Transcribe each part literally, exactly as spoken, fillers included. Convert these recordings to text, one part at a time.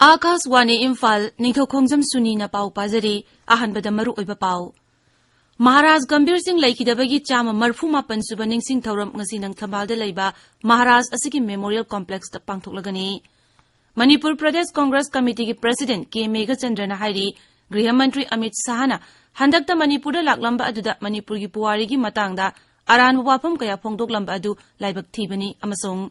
ꯑꯥꯀꯥꯁꯋꯥꯅꯤ ꯏꯝꯐꯥꯜ, ꯅꯤꯡꯊꯧꯈꯣꯡꯖꯝ ꯁꯨꯅꯤꯅ ꯄꯥꯎ ꯄꯥꯖꯔꯤ꯫ ꯑꯍꯥꯟꯕꯗ ꯃꯔꯨꯑꯣꯏꯕ ꯄꯥꯎ꯫ ꯃꯍꯥꯔꯥꯖ ꯒꯝꯚꯤꯔ ꯁꯤꯡ ꯂꯩꯈꯤꯗꯕꯒꯤ ꯆꯥꯝꯃ ꯃꯔꯤꯐꯨ ꯃꯥꯄꯟ ꯁꯨꯕ ꯅꯤꯡꯁꯤꯡ ꯊꯧꯔꯝ ꯉꯁꯤ ꯂꯪꯊꯕꯥꯜꯗ ꯂꯩꯕ ꯃꯍꯥꯔꯥꯖ ꯑꯁꯤꯒꯤ ꯃꯦꯃꯣꯔꯤꯌꯦꯜ ꯀꯣꯝꯄ꯭ꯂꯦꯛꯁꯇ ꯄꯥꯡꯊꯣꯛꯂꯒꯅꯤ꯫ ꯃꯅꯤꯄꯨꯔ ꯄ꯭ꯔꯗꯦꯁ ꯀꯣꯡꯒ꯭ꯔꯦꯁ ꯀꯃꯤꯇꯤꯒꯤ ꯄ꯭ꯔꯁꯤꯗꯦꯟꯠ ꯀꯦ ꯃꯦꯘꯆꯟꯗ꯭ꯔꯅ ꯍꯥꯏꯔꯤ, ꯒ꯭ꯔꯤꯍ ꯃꯟꯇ꯭ꯔꯤ ꯑꯃꯤꯠ ꯁꯥꯍꯅ ꯍꯟꯗꯛꯇ ꯃꯅꯤꯄꯨꯔꯗ ꯂꯥꯛꯂꯝꯕ ꯑꯗꯨꯗ ꯃꯅꯤꯄꯨꯔꯒꯤ ꯄꯨꯋꯥꯔꯤꯒꯤ ꯃꯇꯥꯡꯗ ꯑꯔꯥꯟꯕ ꯋꯥꯐꯝ ꯀꯌꯥ ꯐꯣꯡꯗꯣꯛꯂꯝꯕ ꯑꯗꯨ ꯂꯥꯏꯕꯛ ꯊꯤꯕꯅꯤ ꯑꯃꯁꯨꯡ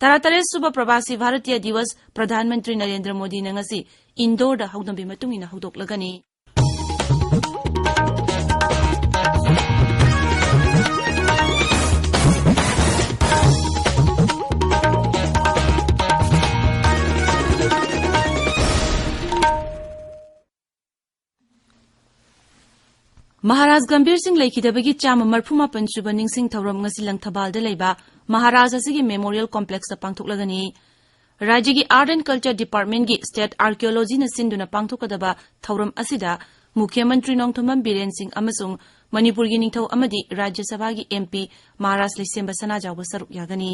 ꯇꯔꯥꯇꯔꯦꯠ ꯁꯨꯕ ꯄ꯭ꯔꯕꯥꯁꯤ ꯚꯥꯔꯇꯤꯌꯥ ꯗꯤꯋꯁ ꯄ꯭ꯔꯙꯥꯟ ꯃꯟꯇ꯭ꯔꯤ ꯅꯔꯦꯟꯗ꯭ꯔ ꯃꯣꯗꯤꯅ ꯉꯁꯤ ꯏꯟꯗꯣꯔꯗ ꯍꯧꯗꯝꯕꯤ ꯃꯇꯨꯡ ꯏꯟꯅ ꯍꯧꯗꯣꯛꯂꯒꯅꯤ꯫ ꯃꯍꯥꯔꯥꯖ ꯒꯝꯚꯤꯔ ꯁꯤꯡ ꯂꯩꯈꯤꯗꯕꯒꯤ ꯆꯥꯝꯃ ꯃꯔꯤꯐꯨ ꯃꯥꯄꯟ ꯁꯨꯕ ꯅꯤꯡꯁꯤꯡ ꯊꯧꯔꯝ ꯉꯁꯤ ꯂꯪꯊꯕꯥꯜꯗ ꯂꯩꯕ ꯃꯍꯥꯔꯥꯖ ꯑꯁꯤꯒꯤ ꯃꯦꯃꯣꯔꯤꯌꯦꯜ ꯀꯣꯝꯄ꯭ꯂꯦꯛꯁꯇ ꯄꯥꯡꯊꯣꯛꯂꯒꯅꯤ꯫ ꯔꯥꯖ꯭ꯌꯒꯤ ꯑꯥꯔꯠ ꯑꯦꯟ ꯀꯜꯆꯔ ꯗꯤꯄꯥꯔꯠꯃꯦꯟꯠꯀꯤ ꯁ꯭ꯇꯦꯠ ꯑꯥꯔꯀꯤꯑꯣꯂꯣꯖꯤꯅ ꯁꯤꯟꯗꯨꯅ ꯄꯥꯡꯊꯣꯛꯀꯗꯕ ꯊꯧꯔꯝ ꯑꯁꯤꯗ ꯃꯨꯈ꯭ꯌ ꯃꯟꯇ꯭ꯔꯤ ꯅꯣꯡꯊꯣꯝꯕꯝ ꯕꯤꯔꯦꯟ ꯁꯤꯡ ꯑꯃꯁꯨꯡ ꯃꯅꯤꯄꯨꯔꯒꯤ ꯅꯤꯡꯊꯧ ꯑꯃꯗꯤ ꯔꯥꯖ꯭ꯌ ꯁꯚꯥꯒꯤ ꯑꯦꯝ ꯄꯤ ꯃꯍꯥꯔꯥꯖ ꯂꯩꯁꯦꯝꯕ ꯁꯅꯥꯖꯥꯎꯕ ꯁꯔꯨꯛ ꯌꯥꯒꯅꯤ꯫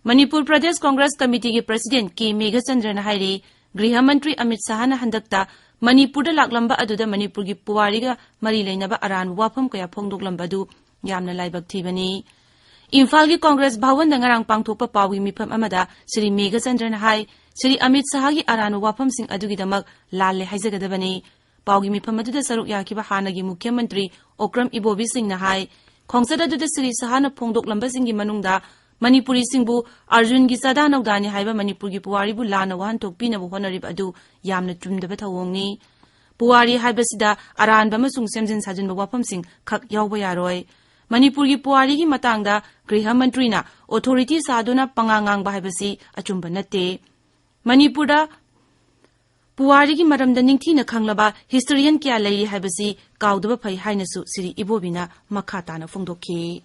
ꯃꯅꯤꯄꯨꯔ ꯄ꯭ꯔꯗꯦꯁ ꯀꯣꯡꯒ꯭ꯔꯦꯁ ꯀꯃꯤꯇꯤꯒꯤ ꯄ꯭ꯔꯁꯤꯗꯦꯟꯠ ꯀꯦ ꯃꯦꯘꯆꯟꯗ꯭ꯔꯅ ꯍꯥꯏꯔꯤ, ꯒ꯭ꯔꯤꯍ ꯃꯟꯇ꯭ꯔꯤ ꯑꯃꯤꯠ ꯁꯥꯍꯅ ꯍꯟꯗꯛꯇ ꯃꯅꯤꯄꯨꯔꯗ ꯂꯥꯛꯂꯝꯕ ꯑꯗꯨꯗ ꯃꯅꯤꯄꯨꯔꯒꯤ ꯄꯨꯋꯥꯔꯤꯒ ꯃꯔꯤ ꯂꯩꯅꯕ ꯑꯔꯥꯟꯕ ꯋꯥꯐꯝ ꯀꯌꯥ ꯐꯣꯡꯗꯣꯛꯂꯝꯕ ꯑꯗꯨ ꯌꯥꯝꯅ ꯂꯥꯏꯕꯛ ꯊꯤꯕꯅꯤ꯫ ꯏꯝꯐꯥꯜꯒꯤ ꯀꯣꯡꯒ꯭ꯔꯦꯁ ꯚꯋꯟꯗ ꯉꯔꯥꯡ ꯄꯥꯡꯊꯣꯛꯄ ꯄꯥꯎꯒꯤ ꯃꯤꯐꯝ ꯑꯃꯗ ꯁ꯭ꯔꯤ ꯃꯦꯘꯆꯟꯗ꯭ꯔꯅ ꯍꯥꯏ, ꯁ꯭ꯔꯤ ꯑꯃꯤꯠ ꯁꯥꯍꯒꯤ ꯑꯔꯥꯟꯕ ꯋꯥꯐꯝꯁꯤꯡ ꯑꯗꯨꯒꯤꯗꯃꯛ ꯂꯥꯜꯂꯦ ꯍꯥꯏꯖꯒꯗꯕꯅꯤ꯫ ꯄꯥꯎꯒꯤ ꯃꯤꯐꯝ ꯑꯗꯨꯗ ꯁꯔꯨꯛ ꯌꯥꯈꯤꯕ ꯍꯥꯟꯅꯒꯤ ꯃꯨꯈ꯭ꯌ ꯃꯟꯇ꯭ꯔꯤ ꯑꯣꯀ꯭ꯔꯝ ꯏꯕꯣꯕꯤ ꯁꯤꯡꯅ ꯍꯥꯏ, ꯈꯣꯡꯆꯠ ꯑꯗꯨꯗ ꯁ꯭ꯔꯤ ꯁꯥꯍꯅ ꯐꯣꯡꯗꯣꯛꯂꯝꯕꯁꯤꯡꯒꯤ ꯃꯅꯨꯡꯗ ꯃꯅꯤꯄꯨꯔꯤꯁꯤꯡꯕꯨ ꯑꯔꯖꯨꯟꯒꯤ ꯆꯥꯗꯥ ꯅꯧꯗꯥꯅꯤ ꯍꯥꯏꯕ ꯃꯅꯤꯄꯨꯔꯒꯤ ꯄꯨꯋꯥꯔꯤꯕꯨ ꯂꯥꯟꯅ ꯋꯥꯍꯟꯊꯣꯛ ꯄꯤꯅꯕ ꯍꯣꯠꯅꯔꯤꯕ ꯑꯗꯨ ꯌꯥꯝꯅ ꯆꯨꯝꯗꯕ ꯊꯧꯑꯣꯡꯅꯤ꯫ ꯄꯨꯋꯥꯔꯤ ꯍꯥꯏꯕꯁꯤꯗ ꯑꯔꯥꯟꯕ ꯑꯃꯁꯨꯡ ꯁꯦꯝꯖꯤꯟ ꯁꯥꯖꯤꯟꯕ ꯋꯥꯐꯝꯁꯤꯡ ꯈꯛ ꯌꯥꯎꯕ ꯌꯥꯔꯣꯏ꯫ ꯃꯅꯤꯄꯨꯔꯒꯤ ꯄꯨꯋꯥꯔꯤꯒꯤ ꯃꯇꯥꯡꯗ ꯒ꯭ꯔꯤꯍ ꯃꯟꯇ꯭ꯔꯤꯅ ꯑꯣꯊꯣꯔꯤꯇꯤ ꯁꯥꯗꯨꯅ ꯄꯉꯥꯡ ꯉꯥꯡꯕ ꯍꯥꯏꯕꯁꯤ ꯑꯆꯨꯝꯕ ꯅꯠꯇꯦ꯫ ꯃꯅꯤꯄꯨꯔꯗ ꯄꯨꯋꯥꯔꯤꯒꯤ ꯃꯔꯝꯗ ꯅꯤꯡꯊꯤꯅ ꯈꯪꯂꯕ ꯍꯤꯁꯇꯣꯔꯤꯌꯟ ꯀꯌꯥ ꯂꯩꯔꯤ ꯍꯥꯏꯕꯁꯤ ꯀꯥꯎꯗꯕ ꯐꯩ ꯍꯥꯏꯅꯁꯨ ꯁ꯭ꯔꯤ ꯏꯕꯣꯕꯤꯅ ꯃꯈꯥ ꯇꯥꯅ ꯐꯣꯡꯗꯣꯛꯈꯤ꯫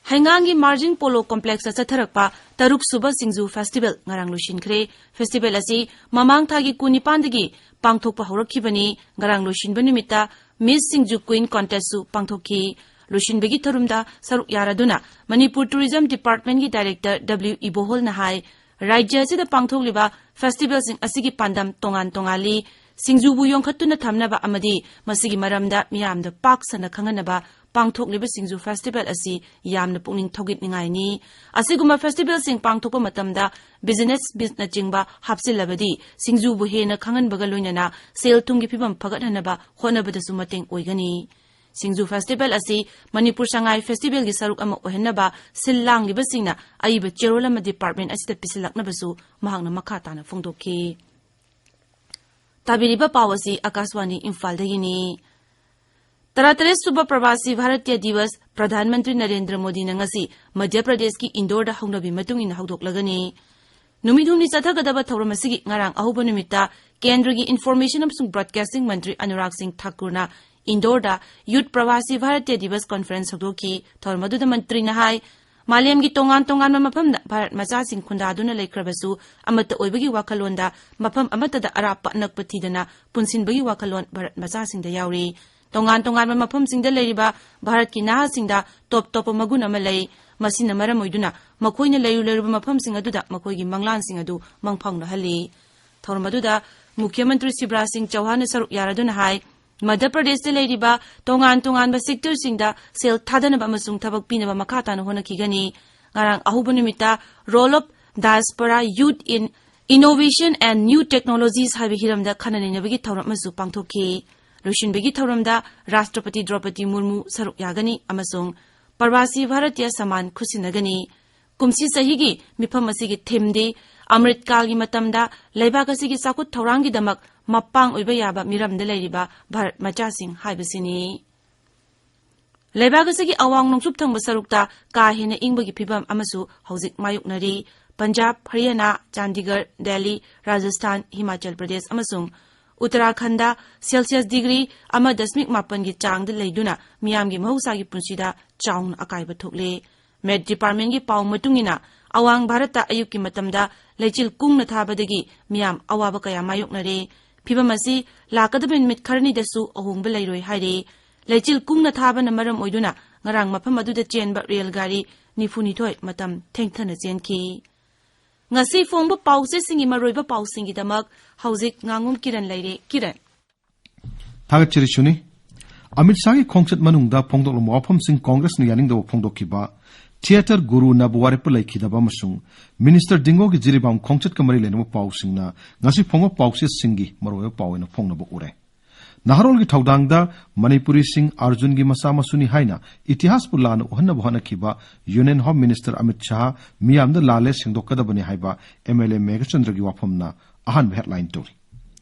ꯍꯩꯉꯥꯡꯒꯤ ꯃꯥꯔꯖꯤꯡ ꯄꯣꯂꯣ ꯀꯣꯝꯄ꯭ꯂꯦꯛꯁꯇ ꯆꯠꯊꯔꯛꯄ ꯇꯔꯨꯛ ꯁꯨꯕ ꯁꯤꯡꯖꯨ ꯐꯦꯁꯇꯤꯚꯦꯜ ꯉꯔꯥꯡ ꯂꯣꯏꯁꯤꯟꯈ꯭ꯔꯦ꯫ ꯐꯦꯁꯇꯤꯚꯦꯜ ꯑꯁꯤ ꯃꯃꯥꯡ ꯊꯥꯒꯤ ꯀꯨꯟꯅꯤꯄꯥꯟꯗꯒꯤ ꯄꯥꯡꯊꯣꯛꯄ ꯍꯧꯔꯛꯈꯤꯕꯅꯤ꯫ ꯉꯔꯥꯡ ꯂꯣꯏꯁꯤꯟꯕ ꯅꯨꯃꯤꯠꯇ ꯃꯤꯁ ꯁꯤꯡꯖꯨ ꯀ꯭ꯋꯤꯟ ꯀꯣꯟꯇꯦꯁꯁꯨ ꯄꯥꯡꯊꯣꯛꯈꯤ꯫ ꯂꯣꯏꯁꯤꯟꯕꯒꯤ ꯊꯧꯔꯝꯗ ꯁꯔꯨꯛ ꯌꯥꯔꯗꯨꯅ ꯃꯅꯤꯄꯨꯔ ꯇꯨꯔꯤꯖꯝ ꯗꯤꯄꯥꯔꯠꯃꯦꯟꯠꯀꯤ ꯗꯥꯏꯔꯦꯛꯇꯔ ꯗꯕ꯭ꯂꯤꯎ ꯏꯕꯣꯍꯣꯜꯅ ꯍꯥꯏ, ꯔꯥꯖ꯭ꯌ ꯑꯁꯤꯗ ꯄꯥꯡꯊꯣꯛꯂꯤꯕ ꯐꯦꯁꯇꯤꯚꯦꯜꯁꯤꯡ ꯑꯁꯤꯒꯤ ꯄꯥꯟꯗꯝ ꯇꯣꯉꯥꯟ ꯇꯣꯉꯥꯜꯂꯤ꯫ ꯁꯤꯡꯖꯨꯕꯨ ꯌꯣꯟꯈꯠꯇꯨꯅ ꯊꯝꯅꯕ ꯑꯃꯗꯤ ꯃꯁꯤꯒꯤ ꯃꯔꯝꯗ ꯃꯤꯌꯥꯝꯗ ꯄꯥꯛ ꯁꯟꯅ ꯈꯪꯍꯟꯅꯕ ꯄꯥꯡꯊꯣꯛꯂꯤꯕ ꯁꯤꯡꯖꯨ ꯐꯦꯁꯇꯤꯚꯦꯜ ꯑꯁꯤ ꯌꯥꯝꯅ ꯄꯨꯛꯅꯤꯡ ꯊꯧꯒꯠꯅꯤꯡꯉꯥꯏꯅꯤ꯫ ꯑꯁꯤꯒꯨꯝꯕ ꯐꯦꯁꯇꯤꯚꯦꯜꯁꯤꯡ ꯄꯥꯡꯊꯣꯛꯄ ꯃꯇꯝꯗ ꯕꯤꯖꯤꯅꯦꯁ ꯃꯤꯠꯅꯆꯤꯡꯕ ꯍꯥꯞꯆꯤꯜꯂꯕꯗꯤ ꯁꯤꯡꯖꯨꯕꯨ ꯍꯦꯟꯅ ꯈꯪꯍꯟꯕꯒ ꯂꯣꯏꯅꯅ ꯁꯦꯜ ꯊꯨꯝꯒꯤ ꯐꯤꯕꯝ ꯐꯒꯠꯍꯟꯅꯕ ꯍꯣꯠꯅꯕꯗꯁꯨ ꯃꯇꯦꯡ ꯑꯣꯏꯒꯅꯤ꯫ ꯁꯤꯡꯖꯨ ꯐꯦꯁꯇꯤꯚꯦꯜ ꯑꯁꯤ ꯃꯅꯤꯄꯨꯔ ꯁꯉꯥꯏ ꯐꯦꯁꯇꯤꯚꯦꯜꯒꯤ ꯁꯔꯨꯛ ꯑꯃ ꯑꯣꯏꯍꯟꯅꯕ ꯁꯤꯜ ꯂꯥꯡꯂꯤꯕꯁꯤꯡꯅ ꯑꯏꯕ ꯆꯦꯔꯣꯜ ꯑꯃ ꯗꯤꯄꯥꯔꯠꯃꯦꯟ ꯑꯁꯤꯗ ꯄꯤꯁꯤꯜꯂꯛꯅꯕꯁꯨ ꯃꯍꯥꯛꯅ ꯃꯈꯥ ꯇꯥꯅ ꯐꯣꯡꯗꯣꯛꯈꯤ꯫ ꯇꯥꯕꯤꯔꯤꯕ ꯄꯥꯎ ꯑꯁꯤ ꯑꯀꯥꯁꯋꯥꯅꯤ ꯏꯝꯐꯥꯜꯗꯒꯤꯅꯤ꯫ ꯇꯔꯥꯇꯔꯦꯠ ꯁꯨꯕ ꯄ꯭ꯔꯕꯥꯁꯤ ꯚꯥꯔꯇꯤꯌ ꯗꯤꯋꯁ ꯄ꯭ꯔꯙꯥꯟ ꯃꯟꯇ꯭ꯔꯤ ꯅꯔꯦꯟꯗ꯭ꯔ ꯃꯣꯗꯤꯅ ꯉꯁꯤ ꯃꯙ꯭ꯌ ꯄ꯭ꯔꯗꯦꯁꯀꯤ ꯏꯟꯗꯣꯔꯗ ꯍꯧꯅꯕꯤ ꯃꯇꯨꯡ ꯏꯟꯅ ꯍꯧꯗꯣꯛꯂꯒꯅꯤ꯫ ꯅꯨꯃꯤꯠ ꯍꯨꯝꯅꯤ ꯆꯠꯊꯒꯗꯕ ꯊꯧꯔꯝ ꯑꯁꯤꯒꯤ ꯉꯔꯥꯡ ꯑꯍꯧꯕ ꯅꯨꯃꯤꯠꯇ ꯀꯦꯟꯗ꯭ꯔꯒꯤ ꯏꯟꯐꯣꯔꯃꯦꯁꯟ ꯑꯃꯁꯨꯡ ꯕ꯭ꯔꯣꯗꯀꯥꯁꯇꯤꯡ ꯃꯟꯇ꯭ꯔꯤ ꯑꯅꯨꯔꯥꯒ ꯁꯤꯡ ꯊꯥꯀꯨꯔꯅ ꯏꯟꯗꯣꯔꯗ ꯌꯨꯠ ꯄ꯭ꯔꯕꯥꯁꯤ ꯚꯥꯔꯇꯤꯌ ꯗꯤꯋꯁ ꯀꯣꯟꯐꯔꯦꯟꯁ ꯍꯧꯗꯣꯛꯈꯤ꯫ ꯊꯧꯔꯝ ꯑꯗꯨꯗ ꯃꯟꯇ꯭ꯔꯤꯅ ꯍꯥꯏ, ꯃꯥꯂꯦꯝꯒꯤ ꯇꯣꯉꯥꯟ ꯇꯣꯉꯥꯟꯕ ꯃꯐꯝꯗ ꯚꯥꯔꯠ ꯃꯆꯥꯁꯤꯡ ꯈꯨꯟꯗꯥꯗꯨꯅ ꯂꯩꯈ꯭ꯔꯕꯁꯨ, ꯑꯃꯠꯇ ꯑꯣꯏꯕꯒꯤ ꯋꯥꯈꯜꯂꯣꯟꯗ ꯃꯐꯝ ꯑꯃꯠꯇꯗ ꯑꯔꯥꯞꯄ ꯑꯅꯛꯄ ꯊꯤꯗꯅ ꯄꯨꯟꯁꯤꯟꯕꯒꯤ ꯋꯥꯈꯜꯂꯣꯟ ꯚꯥꯔꯠ ꯃꯆꯥꯁꯤꯡꯗ ꯌꯥꯎꯔꯤ꯫ ꯇꯣꯉꯥꯟ ꯇꯣꯉꯥꯟꯕ ꯃꯐꯝꯁꯤꯡꯗ ꯂꯩꯔꯤꯕ ꯚꯥꯔꯠꯀꯤ ꯅꯍꯥꯁꯤꯡꯗ ꯇꯣꯞ ꯇꯣꯞꯄ ꯃꯒꯨꯟ ꯑꯃ ꯂꯩ꯫ ꯃꯁꯤꯅ ꯃꯔꯝ ꯑꯣꯏꯗꯨꯅ ꯃꯈꯣꯏꯅ ꯂꯩꯔꯨ ꯂꯩꯔꯨꯕ ꯃꯐꯝꯁꯤꯡ ꯑꯗꯨꯗ ꯃꯈꯣꯏꯒꯤ ꯃꯪꯂꯥꯟꯁꯤꯡ ꯑꯗꯨ ꯃꯪꯐꯥꯎꯅꯍꯜꯂꯤ꯫ ꯊꯧꯔꯝ ꯑꯗꯨꯗ ꯃꯨꯈ꯭ꯌ ꯃꯟꯇ꯭ꯔꯤ ꯁꯤꯕꯔꯥꯖ ꯁꯤꯡ ꯆꯧꯍꯥꯟꯅ ꯁꯔꯨꯛ ꯌꯥꯔꯗꯨꯅ ꯍꯥꯏ, ꯃꯙ꯭ꯌ ꯄ꯭ꯔꯗꯦꯁꯇ ꯂꯩꯔꯤꯕ ꯇꯣꯉꯥꯟ ꯇꯣꯉꯥꯟꯕ ꯁꯦꯛꯇꯔꯁꯤꯡꯗ ꯁꯦꯜ ꯊꯥꯗꯅꯕ ꯑꯃꯁꯨꯡ ꯊꯕꯛ ꯄꯤꯅꯕ ꯃꯈꯥ ꯇꯥꯅ ꯍꯣꯠꯅꯈꯤꯒꯅꯤ꯫ ꯉꯔꯥꯡ ꯑꯍꯧꯕ ꯅꯨꯃꯤꯠꯇ Role of Diaspora Youth in Innovation and New Technologies ꯍꯥꯏꯕ ꯍꯤꯔꯝꯗ ꯈꯟꯅ ꯅꯩꯅꯕꯒꯤ ꯊꯧꯔꯝ ꯑꯃꯁꯨ ꯄꯥꯡꯊꯣꯛꯈꯤ꯫ ꯂꯣꯏꯁꯤꯟꯕꯒꯤ ꯊꯧꯔꯝꯗ ꯔꯥꯁꯇ꯭ꯔꯄꯇꯤ ꯗ꯭ꯔꯧꯄꯗꯤ ꯃꯨꯔꯃꯨ ꯁꯔꯨꯛ ꯌꯥꯒꯅꯤ ꯑꯃꯁꯨꯡ ꯄ꯭ꯔꯕꯥꯁꯤ ꯚꯥꯔꯇꯤꯌ ꯁꯃꯥꯟ ꯈꯨꯠꯁꯤꯟꯅꯒꯅꯤ꯫ ꯀꯨꯝꯁꯤ ꯆꯍꯤꯒꯤ ꯃꯤꯐꯝ ꯑꯁꯤꯒꯤ ꯊꯤꯝꯗꯤ ꯑꯃ꯭ꯔꯤꯠꯀꯥꯜꯒꯤ ꯃꯇꯝꯗ ꯂꯩꯕꯥꯛ ꯑꯁꯤꯒꯤ ꯆꯥꯎꯈꯠ ꯊꯧꯔꯥꯡꯒꯤꯗꯃꯛ ꯃꯄꯥꯡ ꯑꯣꯏꯕ ꯌꯥꯕ ꯃꯤꯔꯝꯗ ꯂꯩꯔꯤꯕ ꯚꯥꯔꯠ ꯃꯆꯥꯁꯤꯡ ꯍꯥꯏꯕꯁꯤꯅꯤ꯫ ꯂꯩꯕꯥꯛ ꯑꯁꯤꯒꯤ ꯑꯋꯥꯡ ꯅꯣꯡꯆꯨꯞ ꯊꯪꯕ ꯁꯔꯨꯛꯇ ꯀꯥ ꯍꯦꯟꯅ ꯏꯪꯕꯒꯤ ꯐꯤꯚꯝ ꯑꯃꯁꯨ ꯍꯧꯖꯤꯛ ꯃꯥꯌꯣꯛꯅꯔꯤ꯫ ꯄꯟꯖꯥꯕ, ꯍꯔꯤꯌꯥꯅꯥ, ꯆꯥꯟꯗꯤꯒꯔ, ꯗꯦꯜꯂꯤ, ꯔꯥꯖꯁꯊꯥꯟ, ꯍꯤꯃꯥꯆꯜ ꯄ꯭ꯔꯗꯦꯁ ꯑꯃꯁꯨꯡ ꯎꯠꯇꯔꯥꯈꯟꯗ ꯁꯦꯜꯁꯤꯌꯁ ꯗꯤꯒ꯭ꯔꯤ ꯑꯃ ꯗꯁꯃꯤꯛ ꯃꯥꯄꯟꯒꯤ ꯆꯥꯡꯗ ꯂꯩꯗꯨꯅ ꯃꯤꯌꯥꯝꯒꯤ ꯃꯍꯧꯁꯥꯒꯤ ꯄꯨꯟꯁꯤꯗ ꯆꯥꯎꯅ ꯑꯀꯥꯏꯕ ꯊꯣꯛꯂꯦ꯫ ꯃꯦꯠ ꯗꯤꯄꯥꯔꯠꯃꯦꯟꯒꯤ ꯄꯥꯎ ꯃꯇꯨꯡ ꯏꯟꯅ, ꯑꯋꯥꯡ ꯚꯥꯔꯠꯇ ꯑꯌꯨꯛꯀꯤ ꯃꯇꯝꯗ ꯂꯩꯆꯤꯜ ꯀꯨꯡꯅ ꯊꯥꯕꯗꯒꯤ ꯃꯤꯌꯥꯝ ꯑꯋꯥꯕ ꯀꯌꯥ ꯃꯥꯌꯣꯛꯅꯔꯦ꯫ ꯐꯤꯚꯝ ꯑꯁꯤ ꯂꯥꯛꯀꯗꯕ ꯅꯨꯃꯤꯠ ꯈꯔꯅꯤꯗꯁꯨ ꯑꯍꯣꯡꯕ ꯂꯩꯔꯣꯏ ꯍꯥꯏꯔꯤ꯫ ꯂꯩꯆꯤꯜ ꯀꯨꯡꯅ ꯊꯥꯕꯅ ꯃꯔꯝ ꯑꯣꯏꯗꯨꯅ ꯉꯔꯥꯡ ꯃꯐꯝ ꯑꯗꯨꯗ ꯆꯦꯟꯕ ꯔꯦꯜ ꯒꯥꯔꯤ ꯅꯤꯐꯨꯅꯤꯊꯣꯏ ꯃꯇꯝ ꯊꯦꯡꯊꯅ ꯆꯦꯟꯈꯤ꯫ ꯉꯁꯤ ꯐꯣꯡꯕ ꯄꯥꯎꯆꯦꯁꯤꯡꯒꯤ ꯃꯔꯨꯑꯣꯏꯕ ꯄꯥꯎꯁꯤꯡꯒꯤꯗꯃꯛ ꯍꯧꯖꯤꯛ ꯉꯥꯉꯣꯝ ꯀꯤꯔꯟ ꯂꯩꯔꯦ꯫ ꯀꯤꯔꯟ꯫ ꯊꯥꯒꯠꯆꯔꯤ ꯁꯨꯅꯤ꯫ ꯑꯃꯤꯠ ꯁꯥꯍꯒꯤ ꯈꯣꯡꯆꯠ ꯃꯅꯨꯡꯗ ꯐꯣꯡꯗꯣꯛꯂꯝꯕ ꯋꯥꯐꯝꯁꯤꯡ ꯀꯣꯡꯒ꯭ꯔꯦꯁꯅ ꯌꯥꯅꯤꯡꯗꯕ ꯐꯣꯡꯗꯣꯛꯈꯤꯕ, ꯊꯤꯌꯦꯇꯔ ꯒꯨꯔꯨ ꯅꯕꯨ ꯋꯥꯔꯦꯞꯄ ꯂꯩꯈꯤꯗꯕ ꯑꯃꯁꯨꯡ ꯃꯤꯅꯤꯁꯇꯔ ꯗꯤꯡꯒꯣꯒꯤ ꯖꯤꯔꯤꯕꯥꯝ ꯈꯣꯡꯆꯠꯀ ꯃꯔꯤ ꯂꯩꯅꯕ ꯄꯥꯎꯁꯤꯡꯅ ꯉꯁꯤ ꯐꯣꯡꯕ ꯄꯥꯎꯆꯦꯁꯤꯡꯒꯤ ꯃꯔꯨꯑꯣꯏꯕ ꯄꯥꯎ ꯑꯣꯏꯅ ꯐꯣꯡꯅꯕ ꯎꯔꯦ꯫ ꯅꯍꯥꯔꯣꯜꯒꯤ ꯊꯧꯗꯥꯡꯗ ꯃꯅꯤꯄꯨꯔꯤꯁꯤꯡ ꯑꯥꯔꯖꯨꯟꯒꯤ ꯃꯆꯥ ꯃꯁꯨꯅꯤ ꯍꯥꯏꯅ ꯏꯇꯤꯍꯥꯁꯄꯨ ꯂꯥꯟꯅ ꯎꯍꯟꯅꯕ ꯍꯣꯠꯅꯈꯤꯕ union home minister Amit Shah ꯃꯤꯌꯥꯝꯗ ꯂꯥꯜꯂꯦ ꯁꯦꯡꯗꯣꯛꯀꯗꯕꯅꯤ ꯍꯥꯏꯕ ꯑꯦꯝ ꯑꯦꯜ ꯑꯦ ꯃꯦꯘꯆꯟꯗ꯭ꯔꯒꯤ ꯋꯥꯐꯝꯅ ꯑꯍꯥꯟꯕ ꯍꯦꯗꯂꯥꯏꯟ ꯇꯧꯔꯤ꯫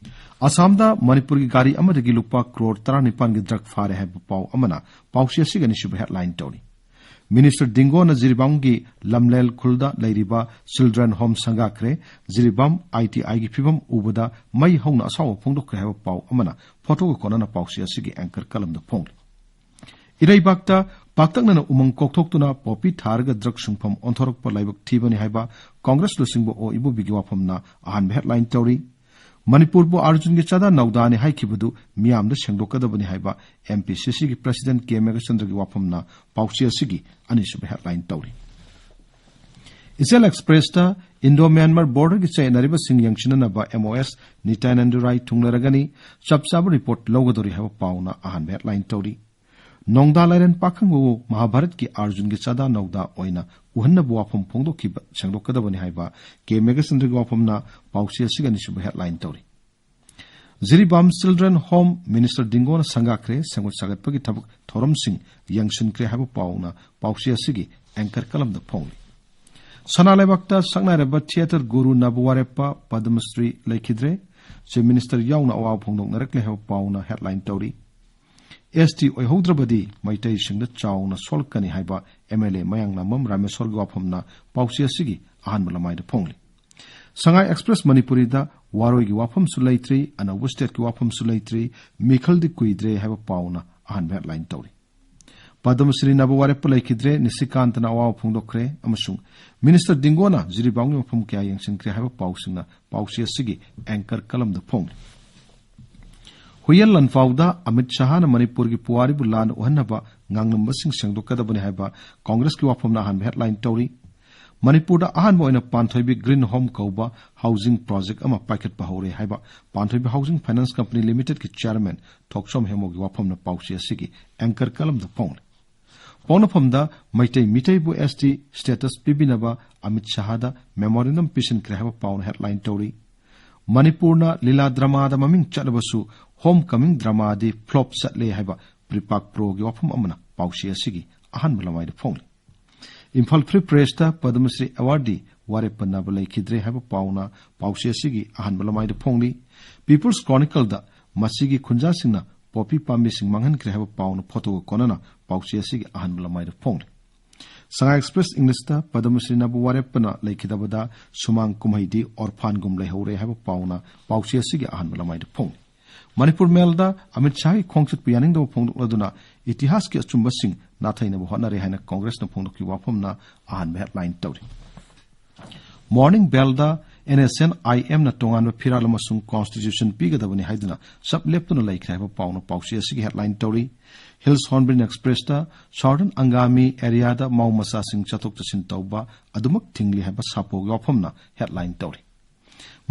ꯑꯁꯥꯝꯗ ꯃꯅꯤꯄꯨꯔꯒꯤ ꯒꯥꯔꯤ ꯑꯃꯗꯒꯤ ꯂꯨꯄꯥ ꯀ꯭ꯔꯣꯔ ꯇꯔꯥꯅꯤꯄꯥꯟꯒꯤ ꯗ꯭ꯔꯒ ꯐꯥꯔꯦ ꯍꯥꯏꯕ ꯄꯥꯎ ꯑꯃꯅ ꯄꯥꯎꯆꯦ ꯑꯁꯤꯒꯤ ꯑꯅꯤꯁꯨꯕ ꯍꯦꯗꯂꯥꯏꯟ ꯇꯧꯔꯤ꯫ ꯃꯤꯅꯤꯁꯇꯔ ꯗꯤꯡꯒꯣꯅ ꯖꯤꯔꯤꯕꯥꯝꯒꯤ ꯂꯝꯂꯦꯜ ꯈꯨꯜꯗ ꯂꯩꯔꯤꯕ ꯆꯤꯜꯗ꯭ꯔꯦꯟ ꯍꯣꯝ ꯁꯪꯒꯥꯈ꯭ꯔꯦ꯫ ꯖꯤꯔꯤꯕꯥꯝ ꯑꯥꯏ ꯇꯤ ꯑꯥꯏꯒꯤ ꯐꯤꯕꯝ ꯎꯕꯗ ꯃꯩ ꯍꯧꯅ ꯑꯁꯥꯎꯕ ꯐꯣꯡꯗꯣꯛꯈ꯭ꯔꯦ ꯍꯥꯏꯕ ꯄꯥꯎ ꯑꯃꯅ ꯐꯣꯇꯣꯒ ꯀꯣꯟꯅꯅ ꯄꯥꯎꯆꯦ ꯑꯁꯤꯒꯤ ꯑꯦꯡꯀꯔ ꯀꯂꯝꯗ ꯐꯣꯡꯂꯤ꯫ ꯏꯔꯩꯕꯥꯛꯇ ꯄꯥꯛꯇꯛꯅꯅ ꯎꯃꯪ ꯀꯣꯛꯊꯣꯛꯇꯨꯅ ꯄꯣꯄꯤ ꯊꯥꯔꯒ ꯗ꯭ꯔꯒ ꯁꯨꯡꯐꯝ ꯑꯣꯟꯊꯣꯔꯛꯄ ꯂꯥꯏꯕꯛ ꯊꯤꯕꯅꯤ ꯍꯥꯏꯕ ꯀꯣꯡꯒ꯭ꯔꯦꯁ ꯂꯨꯆꯤꯡꯕ ꯑꯣ ꯏꯕꯣꯕꯤꯒꯤ ꯋꯥꯐꯝꯅ ꯑꯍꯥꯟꯕ ꯍꯦꯗꯂꯥꯏꯟ ꯇꯧꯔꯤ꯫ ꯃꯅꯤꯄꯨꯔꯕꯨ ꯑꯥꯔꯖꯨꯟꯒꯤ ꯆꯥꯗꯥ ꯅꯧꯗꯥꯅꯤ ꯍꯥꯏꯈꯤꯕꯗꯨ ꯃꯤꯌꯥꯝꯗ ꯁꯦꯡꯗꯣꯛꯀꯗꯕꯅꯤ ꯍꯥꯏꯕ ꯑꯦꯝ ꯄꯤ ꯁꯤ ꯁꯤꯒꯤ ꯄ꯭ꯔꯁꯤꯗꯦꯟꯠ ꯀꯦ ꯃꯦꯘꯆꯟꯗ꯭ꯔꯒꯤ ꯋꯥꯐꯝꯅ ꯄꯥꯎꯆꯦ ꯑꯁꯤꯒꯤ ꯑꯅꯤꯁꯨꯕ ꯍꯦꯗꯂꯥꯏꯟ ꯇꯧꯔꯤ꯫ ꯏꯆꯦꯜ ꯑꯦꯛꯁꯄ꯭ꯔꯦꯁꯇ ꯏꯟꯗꯣ ꯃ꯭ꯌꯥꯟꯃꯥꯔ ꯕꯣꯔꯗꯔꯒꯤ ꯆꯌꯦꯠꯅꯔꯤꯕꯁꯤꯡ ꯌꯦꯡꯁꯤꯟꯅꯅꯕ ꯑꯦꯝ ꯑꯣ ꯑꯦꯁ ꯅꯤꯇ꯭ꯌꯥꯅꯟꯗ ꯔꯥꯏ ꯊꯨꯡꯂꯔꯒꯅꯤ, ꯆꯞ ꯆꯥꯕ ꯔꯤꯄꯣꯔꯠ ꯂꯧꯒꯗꯧꯔꯤ ꯍꯥꯏꯕ ꯄꯥꯎꯅ ꯑꯍꯥꯟꯕ ꯍꯦꯗꯂꯥꯏꯟ ꯇꯧꯔꯤ꯫ ꯅꯣꯡꯗꯥ ꯂꯥꯏꯔꯦꯟ ꯄꯥꯈꯪꯕꯕꯨ ꯃꯍꯥꯚꯥꯔꯠꯀꯤ ꯑꯥꯔꯖꯨꯟꯒꯤ ꯆꯥꯗꯥ ꯅꯧꯗꯥ ꯑꯣꯏꯅ ꯎꯍꯟꯅꯕ ꯋꯥꯐꯝ ꯐꯣꯡꯗꯣꯛꯈꯤꯕ ꯁꯦꯡꯗꯣꯛꯀꯗꯕꯅꯤ ꯍꯥꯏꯕ ꯀꯦ ꯃꯦꯘꯆꯟꯗ꯭ꯔꯒꯤ ꯋꯥꯐꯝꯅ ꯄꯥꯎꯆꯦ ꯑꯁꯤꯒꯤ ꯑꯅꯤꯁꯨꯕ ꯍꯦꯗꯂꯥꯏꯟ ꯇꯧꯔꯤ꯫ ꯖꯤꯔꯤꯕꯥꯝ ꯆꯤꯜꯗ꯭ꯔꯦꯟ ꯍꯣꯝ ꯃꯤꯅꯤꯁꯇꯔ ꯗꯤꯡꯒꯣꯅ ꯁꯪꯒꯥꯈ꯭ꯔꯦ, ꯁꯦꯝꯒꯠ ꯁꯥꯒꯠꯄꯒꯤ ꯊꯕꯛ ꯊꯧꯔꯝꯁꯤꯡ ꯌꯦꯡꯁꯤꯟꯈ꯭ꯔꯦ ꯍꯥꯏꯕ ꯄꯥꯎꯅ ꯄꯥꯎꯆꯦ ꯑꯁꯤꯒꯤ ꯑꯦꯡꯀꯔ ꯀꯂꯝꯗ ꯐꯣꯡꯂꯤ꯫ ꯁꯅꯥ ꯂꯩꯕꯥꯛꯇ ꯁꯛꯅꯥꯏꯔꯕ ꯊꯤꯌꯦꯇꯔ ꯒꯨꯔꯨ ꯅꯕꯨ ꯋꯥꯔꯦꯞꯄ ꯄꯗꯃꯁ꯭ꯔꯤ ꯂꯩꯈꯤꯗ꯭ꯔꯦ꯫ ꯆꯤꯐ ꯃꯤꯅꯤꯁꯇꯔ ꯌꯥꯎꯅ ꯑꯋꯥꯕ ꯐꯣꯡꯗꯣꯛꯅꯔꯛꯂꯦ ꯍꯥꯏꯕ ꯄꯥꯎꯅ ꯍꯦꯗꯂꯥꯏꯟ ꯇꯧꯔꯤ꯫ ꯑꯦꯁ ꯇꯤ ꯑꯣꯏꯍꯧꯗ꯭ꯔꯕꯗꯤ ꯃꯩꯇꯩꯁꯤꯡꯗ ꯆꯥꯎꯅ ꯁꯣꯛꯂꯛꯀꯅꯤ ꯍꯥꯏꯕ ꯑꯦꯝ ꯑꯦꯜ ꯑꯦ ꯃꯌꯥꯡ ꯂꯥꯡꯕꯝ ꯔꯥꯃꯦꯁꯣꯔꯒꯤ ꯋꯥꯐꯝꯅ ꯄꯥꯎꯆꯦ ꯑꯁꯤꯒꯤ ꯑꯍꯥꯟꯕ ꯂꯃꯥꯏꯗ ꯐꯣꯡꯂꯤ꯫ ꯁꯉꯥꯏ ꯑꯦꯛꯁꯄ꯭ꯔꯦꯁ ꯃꯅꯤꯄꯨꯔꯤꯗ ꯋꯥꯔꯣꯏꯒꯤ ꯋꯥꯐꯝꯁꯨ ꯂꯩꯇ꯭ꯔꯤ, ꯑꯅꯧꯕ ꯁ꯭ꯇꯦꯠꯀꯤ ꯋꯥꯐꯝꯁꯨ ꯂꯩꯇ꯭ꯔꯤ, ꯃꯤꯈꯜꯗꯤ ꯀꯨꯏꯗ꯭ꯔꯦ ꯍꯥꯏꯕ ꯄꯥꯎꯅ ꯑꯍꯥꯟꯕ ꯍꯦꯗꯂꯥꯏꯟ ꯇꯧꯔꯤ꯫ ꯄꯗꯃꯁ꯭ꯔꯤ ꯅꯕꯨ ꯋꯥꯔꯦꯞꯄ ꯂꯩꯈꯤꯗ꯭ꯔꯦ, ꯅꯤꯁꯤꯀꯥꯟꯇꯅ ꯑꯋꯥꯕ ꯐꯣꯡꯗꯣꯛꯈ꯭ꯔꯦ ꯑꯃꯁꯨꯡ ꯃꯤꯅꯤꯁꯇꯔ ꯗꯤꯡꯒꯣꯅ ꯖꯤꯔꯤꯕꯥꯝꯒꯤ ꯃꯐꯝ ꯀꯌꯥ ꯌꯦꯡꯁꯤꯟꯈ꯭ꯔꯦ ꯍꯥꯏꯕ ꯄꯥꯎꯁꯤꯡꯅ ꯄꯥꯎꯆꯦ ꯑꯁꯤꯒꯤ ꯑꯦꯡꯀꯔ ꯀꯂꯝꯗ ꯐꯣꯡꯂꯤ꯫ ꯍꯨꯏꯌꯦꯟ ꯂꯥꯟꯐꯥꯎꯗ ꯑꯃꯤꯠ ꯁꯥꯍꯅ ꯃꯅꯤꯄꯨꯔꯒꯤ ꯄꯨꯋꯥꯔꯤꯕꯨ ꯂꯥꯟꯅ ꯎꯍꯟꯅꯕ ꯉꯥꯡꯂꯝꯕꯁꯤꯡ ꯁꯦꯡꯗꯣꯛꯀꯗꯕꯅꯤ ꯍꯥꯏꯕ ꯀꯣꯡꯒ꯭ꯔꯦꯁꯀꯤ ꯋꯥꯐꯝꯅ ꯑꯍꯥꯟꯕ ꯍꯦꯗꯂꯥꯏꯟ ꯇꯧꯔꯤ꯫ ꯃꯅꯤꯄꯨꯔꯗ ꯑꯍꯥꯟꯕ ꯑꯣꯏꯅ ꯄꯥꯟꯊꯣꯏꯕꯤ Green Home ꯀꯧꯕ housing project ꯑꯃ ꯄꯥꯏꯈꯠꯄ ꯍꯧꯔꯦ ꯍꯥꯏꯕ ꯄꯥꯟꯊꯣꯏꯕꯤ Housing Finance Company Limitedꯀꯤ chairman ꯊꯣꯛꯆꯣꯝ ꯍꯦꯃꯣꯒꯤ ꯋꯥꯐꯝꯅ ꯄꯥꯎꯆꯦ ꯑꯁꯤꯒꯤ anchor columnꯗ ꯐꯣꯡꯂꯤ꯫ ꯄꯣꯛꯅꯐꯝꯗ Meitei ꯃꯤꯇꯩꯕꯨ S T status ꯄꯤꯕꯤꯅꯕ Amit ꯁꯍꯥꯗ memorandum ꯄꯤꯁꯤꯟꯈ꯭ꯔꯦ ꯍꯥꯏꯕ ꯄꯥꯎꯅ headline ꯇꯧꯔꯤ꯫ ꯃꯅꯤꯄꯨꯔꯅ ꯂꯤꯂꯥ dramaꯗ ꯃꯃꯤꯡ ꯆꯠꯂꯕꯁꯨ Homecoming dramaꯗꯤ flop ꯆꯠꯂꯦ ꯍꯥꯏꯕ ꯄ꯭ꯔꯤꯄꯥꯛ ꯄ꯭ꯔꯣꯒꯤ ꯋꯥꯐꯝ ꯑꯃꯅ ꯄꯥꯎꯆꯦ ꯑꯁꯤꯒꯤ ꯑꯍꯥꯟꯕ ꯂꯃꯥꯏꯗ ꯐꯣꯡꯂꯤ꯫ ꯏꯝꯐꯥꯜ Free Pressꯇ ꯄꯗꯃꯁ꯭ꯔꯤ awardee ꯋꯥꯔꯦꯞꯄ ꯅꯥꯕ ꯂꯩꯈꯤꯗ꯭ꯔꯦ ꯍꯥꯏꯕ ꯄꯥꯎꯅ ꯄꯥꯎꯆꯦ ꯑꯁꯤꯒꯤ ꯑꯍꯥꯟꯕ ꯂꯃꯥꯏꯗ ꯐꯣꯡꯂꯤ꯫ People's Chronicleꯗ ꯃꯁꯤꯒꯤ ꯈꯨꯟꯖꯥꯁꯤꯡꯅ ꯄꯣꯄꯤ ꯄꯥꯝꯕꯤꯁꯤꯡ ꯃꯥꯡꯍꯟꯈ꯭ꯔꯦ ꯍꯥꯏꯕ ꯄꯥꯎꯅ ꯐꯣꯇꯣꯒ ꯀꯣꯟꯅꯅ ꯄꯥꯎꯆꯦ ꯑꯁꯤꯒꯤ ꯑꯍꯥꯟꯕ ꯂꯃꯥꯏꯗ ꯐꯣꯡꯂꯤ꯫ ꯁꯉꯥꯏ Express Englishꯇ ꯄꯗꯃꯁ꯭ꯔꯤ ꯅꯥꯕꯨ ꯋꯥꯔꯦꯞꯄꯅ ꯂꯩꯈꯤꯗꯕꯗ ꯁꯨꯃꯥꯡ ꯀꯨꯝꯍꯩꯗꯤ orphanꯒꯨꯝ ꯂꯩꯍꯧꯔꯦ ꯍꯥꯏꯕ ꯄꯥꯎꯅ ꯄꯥꯎꯆꯦ ꯑꯁꯤꯒꯤ ꯑꯍꯥꯟꯕ ꯂꯃꯥꯏꯗ ꯐꯣꯡꯂꯤ꯫ ꯃꯅꯤꯄꯨꯔ ꯃꯦꯜꯗ ꯑꯃꯤꯠ ꯁꯍꯥꯒꯤ ꯈꯣꯡꯆꯠꯄꯨ ꯌꯥꯅꯤꯡꯗꯕ ꯐꯣꯡꯗꯣꯛꯂꯗꯨꯅ ꯏꯇꯤꯍꯥꯁꯀꯤ ꯑꯆꯨꯝꯕꯁꯤꯡ ꯅꯥꯊꯩꯅꯕ ꯍꯣꯠꯅꯔꯦ ꯍꯥꯏꯅ ꯀꯣꯡꯒ꯭ꯔꯦꯁꯅ ꯐꯣꯡꯗꯣꯛꯈꯤꯕ ꯋꯥꯐꯝꯅ ꯑꯍꯥꯟꯕ headline ꯇꯧꯔꯤ꯫ Morning Bellꯗ NSCN-IMꯅ ꯇꯣꯉꯥꯟꯕ ꯐꯤꯔꯥꯜ ꯑꯃꯁꯨꯡ constitution ꯄꯤꯒꯗꯕꯅꯤ ꯍꯥꯏꯗꯨꯅ ꯆꯞ ꯂꯦꯞꯇꯨꯅ ꯂꯩꯈ꯭ꯔꯦ ꯍꯥꯏꯕ ꯄꯥꯎꯅ ꯄꯥꯎꯆꯦ ꯑꯁꯤꯒꯤ headline ꯇꯧꯔꯤ꯫ Hills Hornbill Expressꯇ Southern Angami areaꯗ ꯃꯧ ꯃꯆꯥꯁꯤꯡ ꯆꯠꯊꯣꯛ ꯆꯠꯁꯤꯟ ꯇꯧꯕ ꯑꯗꯨꯃꯛ ꯊꯤꯡꯂꯤ ꯍꯥꯏꯕ ꯁꯥꯄꯣꯒꯤ ꯋꯥꯐꯝꯅ headline ꯇꯧꯔꯤ꯫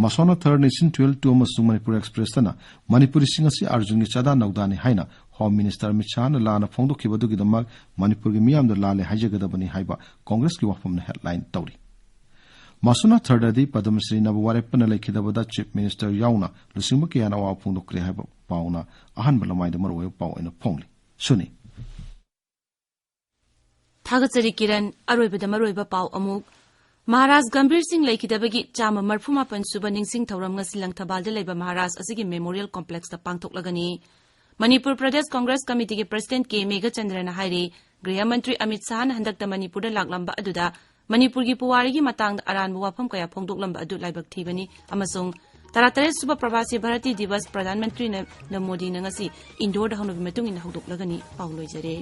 ꯃꯁꯣꯅꯥ Third Nation Twelve Two ꯑꯃꯁꯨꯡ ꯃꯅꯤꯄꯨꯔ Expressꯇꯅ ꯃꯅꯤꯄꯨꯔꯤꯁꯤꯡ ꯑꯁꯤ ꯑꯔꯖꯨꯟꯒꯤ ꯆꯥꯗꯥ ꯅꯧꯗꯥꯅꯤ ꯍꯥꯏꯅ Home Minister ꯑꯃꯤꯠ ꯁꯍꯥꯅ ꯂꯥꯟꯅ ꯐꯣꯡꯗꯣꯛꯈꯤꯕꯗꯨꯒꯤꯗꯃꯛ ꯃꯅꯤꯄꯨꯔꯒꯤ ꯃꯤꯌꯥꯝꯗ ꯂꯥꯜꯂꯦ ꯍꯥꯏꯖꯒꯗꯕꯅꯤ ꯍꯥꯏꯕ ꯀꯣꯡꯒ꯭ꯔꯦꯁꯀꯤ ꯋꯥꯐꯝꯅ headline ꯇꯧꯔꯤ꯫ ꯃꯁꯣꯅꯥ Thirdꯗꯤ ꯄꯗꯃꯁ꯭ꯔꯤ ꯅꯥꯕꯨ ꯋꯥꯔꯦꯞꯄꯅ ꯂꯩꯈꯤꯗꯕꯗ Chief Minister ꯌꯥꯎꯅ ꯂꯨꯆꯤꯡꯕ ꯀꯌꯥꯅ ꯑꯋꯥꯕ ꯐꯣꯡꯗꯣꯛꯈ꯭ꯔꯦ ꯍꯥꯏꯕ ꯄꯥꯎꯅ ꯑꯍꯥꯟꯕ ꯂꯃꯥꯏꯗ ꯃꯔꯨꯑꯣꯏꯕ ꯄꯥꯎ ꯑꯣꯏꯅ ꯐꯣꯡꯂꯤ꯫ ꯁꯨꯅꯤ꯫ ꯊꯥꯒꯠꯆꯔꯤ ꯀꯤꯔꯟ꯫ ꯑꯔꯣꯏꯕꯗ ꯃꯔꯨꯑꯣꯏꯕ ꯄꯥꯎ ꯑꯃꯨꯛ꯫ ꯃꯍꯥꯔꯥꯖ ꯒꯝꯚꯤꯔ ꯁꯤꯡ ꯂꯩꯈꯤꯗꯕꯒꯤ ꯆꯥꯝꯃ ꯃꯔꯤꯐꯨ ꯃꯥꯄꯟ ꯁꯨꯕ ꯅꯤꯡꯁꯤꯡ ꯊꯧꯔꯝ ꯉꯁꯤ ꯂꯪꯊꯕꯥꯜꯗ ꯂꯩꯕ ꯃꯍꯥꯔꯥꯖ ꯑꯁꯤꯒꯤ Memorial Complexꯇ ꯄꯥꯡꯊꯣꯛꯂꯒꯅꯤ꯫ ꯃꯅꯤꯄꯨꯔ ꯄ꯭ꯔꯗꯦꯁ ꯀꯣꯡꯒ꯭ꯔꯦꯁ ꯀꯃꯤꯇꯤꯒꯤ President ꯀꯦ ꯃꯦꯘꯆꯟꯗ꯭ꯔꯅ ꯍꯥꯏꯔꯤ, ꯒ꯭ꯔꯤꯍ ꯃꯟꯇ꯭ꯔꯤ ꯑꯃꯤꯠ ꯁꯍꯥꯅ ꯍꯟꯗꯛꯇ ꯃꯅꯤꯄꯨꯔꯗ ꯂꯥꯛꯂꯝꯕ ꯑꯗꯨꯗ ꯃꯅꯤꯄꯨꯔꯒꯤ ꯄꯨꯋꯥꯔꯤꯒꯤ ꯃꯇꯥꯡꯗ ꯑꯔꯥꯟꯕ ꯋꯥꯐꯝ ꯀꯌꯥ ꯐꯣꯡꯗꯣꯛꯂꯝꯕ ꯑꯗꯨ ꯂꯥꯏꯕꯛ ꯊꯤꯕꯅꯤ ꯑꯃꯁꯨꯡ ꯇꯔꯥꯇꯔꯦꯠ ꯁꯨꯕ ꯄ꯭ꯔꯕꯥꯁꯤ ꯚꯥꯔꯇꯤ ꯗꯤꯕꯁ ꯄ꯭ꯔꯙꯥꯟ ꯃꯟꯇ꯭ꯔꯤ ꯅꯔꯦꯟꯗ꯭ꯔ ꯃꯣꯗꯤꯅ ꯉꯁꯤ ꯏꯟꯗꯣꯔꯗ ꯍꯧꯅꯕꯤ ꯃꯇꯨꯡ ꯏꯟꯅ ꯍꯧꯗꯣꯛꯂꯒꯅꯤ꯫ ꯄꯥꯎ ꯂꯣꯏꯖꯔꯦ꯫